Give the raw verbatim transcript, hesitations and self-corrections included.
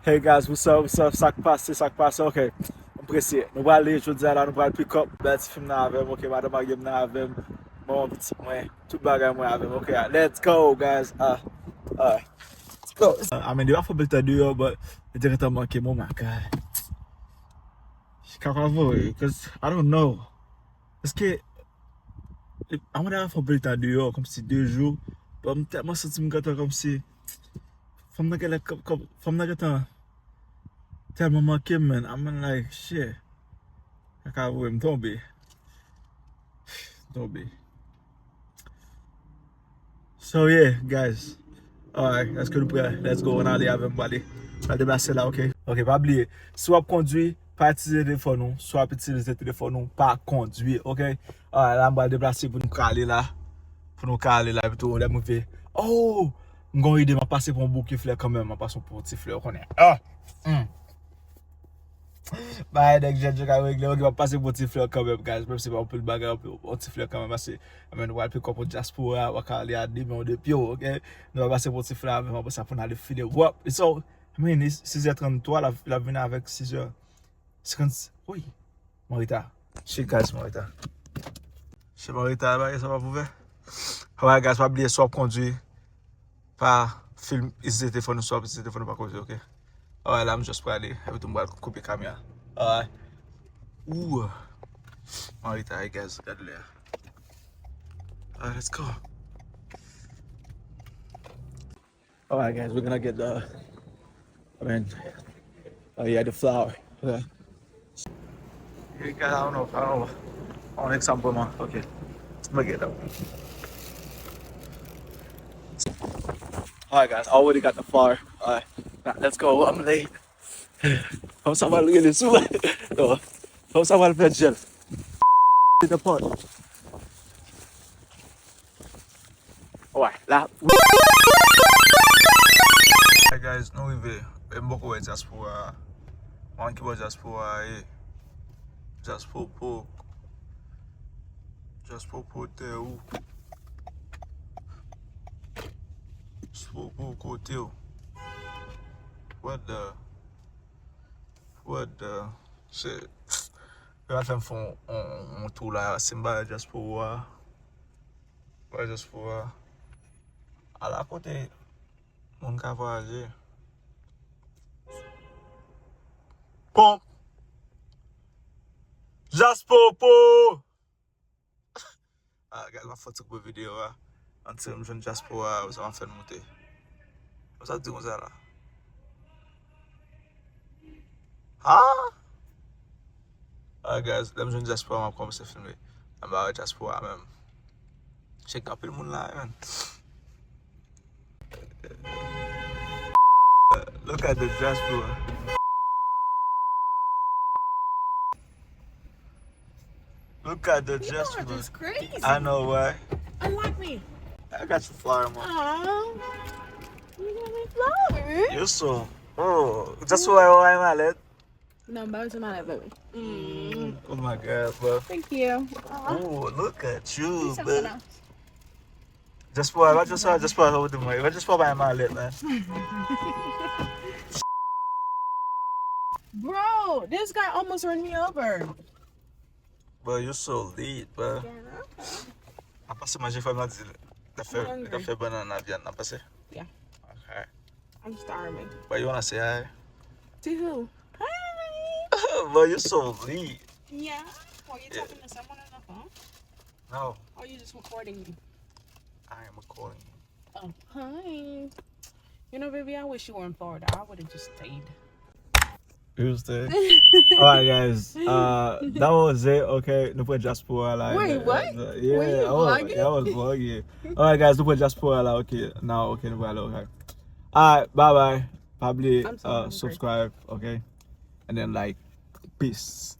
Hey guys, what's up, what's up? Sa k pase, sa k pase? Ok, m prese. Nou prale jodi a la, nou pral pick up bèl ti fi m nan avè m, ok? Madan marye m nan avè m, manman pitit mwen, tout bagay mwen avè m, ok? Let's go, guys. Ah, ah. Let's go. I mean, depi afè bèl tan deyò, but li te gentan manke m, oh my God. Kaka voye, 'cause I don't know. Èske, I wonder if afè bèl tan deyò, kòmsi de jou, but m tèlman santi m gentan kòmsi, fanm nan genlè, kòm, kòm, fanm nan gentan tèlman manke m, man. I'm like, shit. Kaka voye m tonbe. Tonbe. So yeah, guys. Alright, èske nou prè? Let's go, ann ale avè m, pale. Pral deplase la, ok? Ok, pa bliye. Si w ap kondwi, pa itilize telefòn ou. Si w ap itilize telefòn ou, pa kondwi, ok? Alright, la m pral deplase pou nou ka ale la. Pou nou ka ale la, epi tou, lè m rive. Oh! M gon ide, m ap pase pou yon bouke flè kanmenm, m ap pase pou yon ti flè, ou konnen. Ah! Hmm. Bagay nèg jèn yo ka regle, ok, m ap pase pou ti flè kanmenm, guys. Menm si pa anpil bagay, yon ti flè kanmenm, paske, men, nou pral pick up yon dyaspora, w a ka ale a de men, de pye, ok? Nou pral pase pou ti flè avè m, apre sa, pou n ale file w ap. So, I mean, it's sizè tranntwa, l ap, l ap vin avèk sizè senkant, wi, m an reta. Shit, guys, m an reta. Shit, m an reta, bagay sa pa pou fè. Alright, guys, pa bliye, si w ap kondwi, pa film, itilize telefòn ou, si w ap itilize telefòn ou, pa kondwi, ok? Alright, la, m just prale, epi tou m pral koupe kamera. Alright. Ooh. M an reta, guys, gad lè a. Alright, let's go. Alright, guys, we're gonna get the, I mean, oh yeah, the flower. Okay. You guys, I don't know, I don't know. On example, man. Okay. Let me get that one. Alright, guys, I already got the flower. Alright, now let's go. I'm late. Fanm sa pral rele sou. Non. Fanm sa pral fè djèl. The pot. Alright, la. Hey guys, nou rive. E m poko wè dyaspora a. Mwen ki bò dyaspora a ye. Dyaspora. Dyaspora kote ou. Dyaspora kote ou. What the? What the? Shit. Yo al fè m fè yon, yon, yon tou la. Si m pa dyaspora. Pa dyaspora. Ala kote moun ka vwayaje. Pon. Dyaspora. Ah, guys, m ap fè ti koupe videyo a. Antil m jwenn dyaspora a, sa m ap fè l moute. Sa di konsa la. Ha? Ah, guys, lè m jwenn dyaspora, m ap kòmanse filme. Anba dyaspora menm. Check anpil moun la, man. Look at the diaspora. Look at the diaspora. Is crazy. I know, right? Unlock me. I got you flower, man. Aww. You got me flowers. You're so. Oh, just why, why am I let? Non, ba m ti malèt, baby. Mm. Oh my God, bro. Thank you. Ooh, look at you, bro. Just for, I just saw, just for, hold the money. I just for my malèt, man. Bro, this guy almost ran me over. Bro, you so lit, bro. N ap pase manje fò m nan di l. N ap fè, n ap fè banana vyann nan pase. Yeah. Okay. I'm starving. But you wanna say hi? To who? Hi. But you so lit. Yeah. Are you talking to someone on the phone? No. Or you just recording me? I am recording you. Oh, hi. You know, baby, I wish you were in Florida. I would have just stayed. Tuesday. Alright, guys. Uh, that was it. Okay, nou pran dyaspora la. Wait, what? Yeah, I was vlogging. Alright, guys, nou pran dyaspora la. Okay, now, okay, nou pran, okay. Alright, bye bye. Pa bliye, uh, subscribe, okay? And then like, peace.